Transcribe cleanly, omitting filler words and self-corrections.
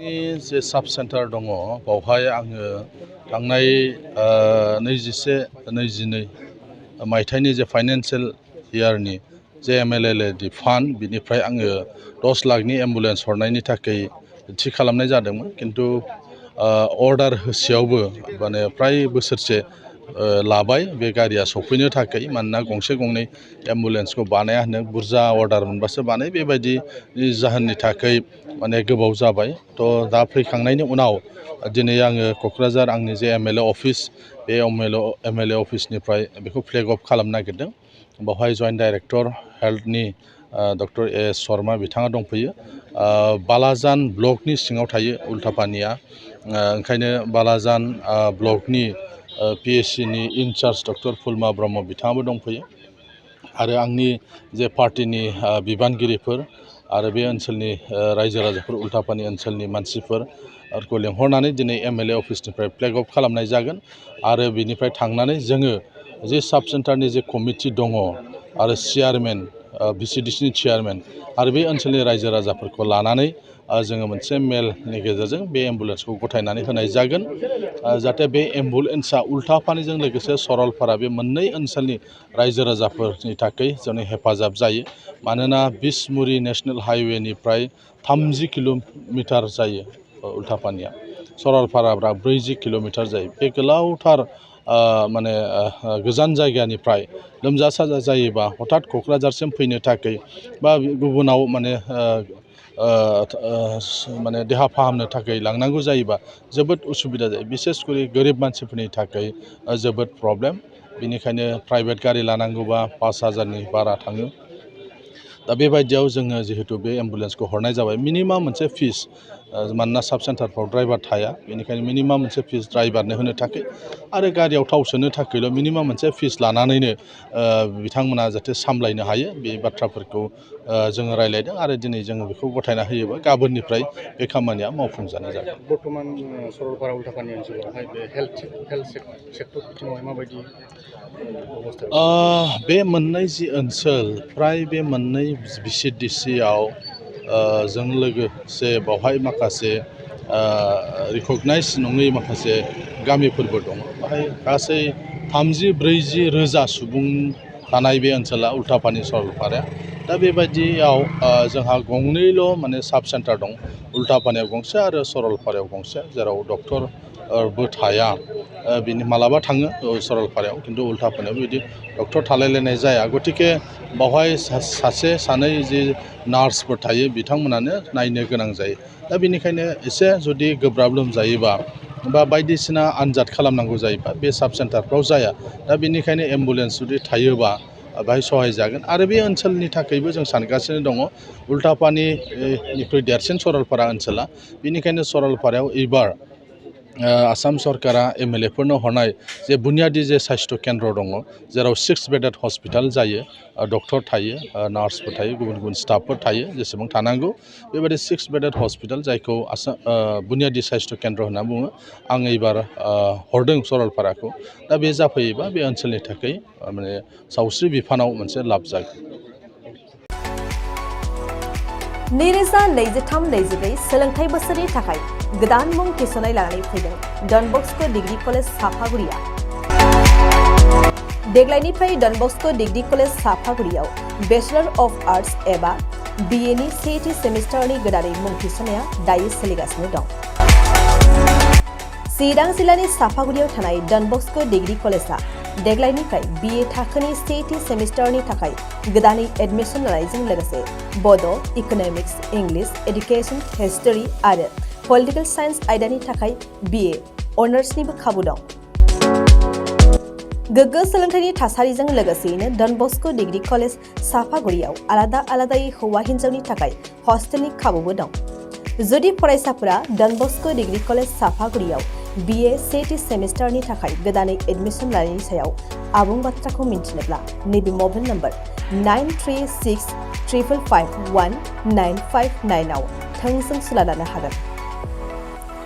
जे साब सेन्टार दङ बावहाय आङो थांनाय 21-22 मायथाइनि जे फाइनान्सियेल इयारनि जे MLA फान्ड बिनिफ्राय आङो 10 लाखनि एम्बुलेन्स हरनायनि थाखाय थि खालामनाय जादोंमोन किन्तु अर्डार होसेयावबो माने फ्राय बोसोरसे लाबाय बे गारिया सफैनो थाखाय मानोना गंसे गंनै एम्बुलेन्सखौ बानाया होनो बुरजा अर्डार मोनबासो बानाय बेबायदि जाहोननि थाखाय माने गोबाव जाबाय थ' दा फैखांनायनि उनाव दिनै आङो क'क्राझार आंनि जे MLA अफिस बे MLA अफिसनिफ्राय बेखौ फ्लेग अफ खालामनो नागिरदों बावहाय जइन्ट डाइरेक्टर हेल्थनि डक्टर A.S. शर्मा बिथाङा दंफैयो बालाजान ब्लकनि सिङाव थायो उल्टापानिया ओंखायनो बालाजान ब्लकनि PSCनि इनचार्ज डक्टर फुलमा ब्रह्म बिथाङाबो दंफैयो आरो आंनि जे पार्टिनि बिबानगिरिफोर आरो बे ओनसोलनि रायजो राजाफोर उल्टापानि ओनसोलनि मानसिफोरखौ लेंहरनानै दिनै MLA अफिसनिफ्राय फ्लेग अफ खालामनाय जागोन आरो बिनिफ्राय थांनानै जोङो जे साब सेन्टारनि जे कमिटि दङ आरो चेयारमेन VCDCनि चेयारमेन आरो बे ओनसोलनि रायजो राजाफोरखौ लानानै जोङो मोनसे मेलनि गेजेरजों बे एम्बुलेन्सखौ गथायनानै होनाय जागोन जाहाथे बे एम्बुलेन्सआ उल्टापानिजों लोगोसे सरलपारा बे मोननै ओनसोलनि रायजो राजाफोरनि थाखाय जोंनि हेफाजाब जायो मानोना बिसमुरि नेशनेल हाइवेनिफ्राय 30 किल'मिटार जायो उल्टापानिया सरलपाराफ्रा 40 किल'मिटार जायो बे गोलावथार माने गोजान जायगानिफ्राय लोमजा साजा जायोबा हठात क'क्राझारसिम फैनो थाखाय बा गुबुनाव माने देहा फाहामनो थाखाय लांनांगौ जायोबा जोबोद उसुबिदा जायो बिसेसकरि गोरिब मानसिफोरनि थाखाय जोबोद प्रब्लेम बेनिखायनो प्राइभेट गारि लानांगौबा 5,000नि बारा थाङो दा बेबायदियाव जोङो जिहेतु बे एम्बुलेन्सखौ हरनाय जाबाय मिनिमाम मोनसे फिस मानोना साब सेन्टारफ्राव ड्राइभार थाया बेनिखायनो मिनिमाम मोनसे फिस ड्राइभारनो होनो थाखाय आरो गारियाव थाव सोनो थाखायल' मिनिमाम मोनसे फिस लानानैनो बिथांमोना जाहाथे सामलायनो हायो बे बाथ्राफोरखौ जोङो रायलायदों आरो दिनै जोङो बेखौ गथायना होयोबा गाबोननिफ्राय बे खामानिया मावफुंजानाय जागोन बर्तमान सरलपारा उल्टापानि ओनसोलावहाय बे हेल्थ सेक्टर बिथिङावहाय माबायदि बे मोननै जि ओनसोल फ्राय बे मोननै VCDCआव जों लोगोसे बावहाय माखासे रिकगनाइज नङै माखासे गामिफोरबो दङ बाहाय गासै 30-40 रोजा सुबुं थानाय बे ओनसोला उल्टापानि सरलपाराया दा बेबायदियाव जोंहा गंनैल' माने साब सेन्टार दं उल्टापानियाव गंसे आरो सरलपारायाव गंसे जेराव डक्टरबो थाया बिनि मालाबा थाङो सरलपारायाव खिन्थु उल्टापानियाव बिदि डक्टर थालायलायनाय जाया गतिके बावहाय सासे सानै जि नार्सफोर थायो बिथांमोनानो नायनो गोनां जायो दा बेनिखायनो एसे जुदि गोब्राब लोमजायोबा बा बायदिसिना आनजाद खालामनांगौ जायोबा बे साब सेन्टारफ्राव जाया दा बेनिखायनो एम्बुलेन्स जुदि थायोबा बाहाय सहाय जागोन आरो बे ओनसोलनि थाखायबो जों सानगासिनो दङ उल्टापानिनिख्रुइ देरसिन सरलपारा ओनसोला बेनिखायनो सरलपारायाव एबार आसाम सरकारा MLAफोरनो हरनाय जे बुनियादी जे साइस्थ' केन्द्र दङ जेराव 6 बेडेड हस्पिटाल जायो डक्टर थायो नार्सफोर थायो गुबुन गुबुन स्टाफफोर थायो जेसेबां थानांगौ बेबायदि 6 बेडेड हस्पिटाल जायखौ बुनियादी साइस्थ' केन्द्र होनना बुङो आं एबार हरदों सरलपाराखौ दा बे जाफैयोबा बे ओनसोलनि थाखाय माने सावस्रि बिफानाव मोनसे लाब जागोन 2023-24 सोलोंथाइ बोसोरनि थाखाय गोदान मुं थिसननाय लानानै फैदों डन बस्क' डिग्री कलेज साफागुरिया देग्लायनिफ्राय डन बस्क' डिग्री कलेज साफागुरियाव बेचलर अफ आर्ट्स एबा BA नि सेथि सेमिस्टारनि गोदानै मुं थिसननाया दायो सोलिगासिनो दं चिरां जिल्लानि साफागुरियाव थानाय डन बस्क' डिग्री कलेजआ देग्लायनिफ्राय BA थाखोनि सेथि सेमिस्टारनि थाखाय गोदानै एडमिशन लानायजों लोगोसे बड', इक'नमिक्स, इंलिश, एडुकेशन, हिस्टरी आरो पलिटिकल साइन्स आयदानि थाखाय BA अनार्सनिबो खाबु दं गोग्गो सोलोंथाइनि थासारिजों लोगोसेयैनो डन बस्क' डिग्री कलेज साफागुरियाव आलादा आलादायै हौवा हिन्जावनि थाखाय हस्टेलनि खाबुबो दं जुदि फरायसाफोरा डन बस्क' डिग्री कलेज साफागुरियाव BA सेथि सेमिस्टारनि थाखाय गोदानै एडमिशन लानायनि सायाव आबुं बाथ्राखौ मिन्थिनोब्ला नैबे मबाइल नम्बर 9365519559 आव थोंजों सुला लानो हागोन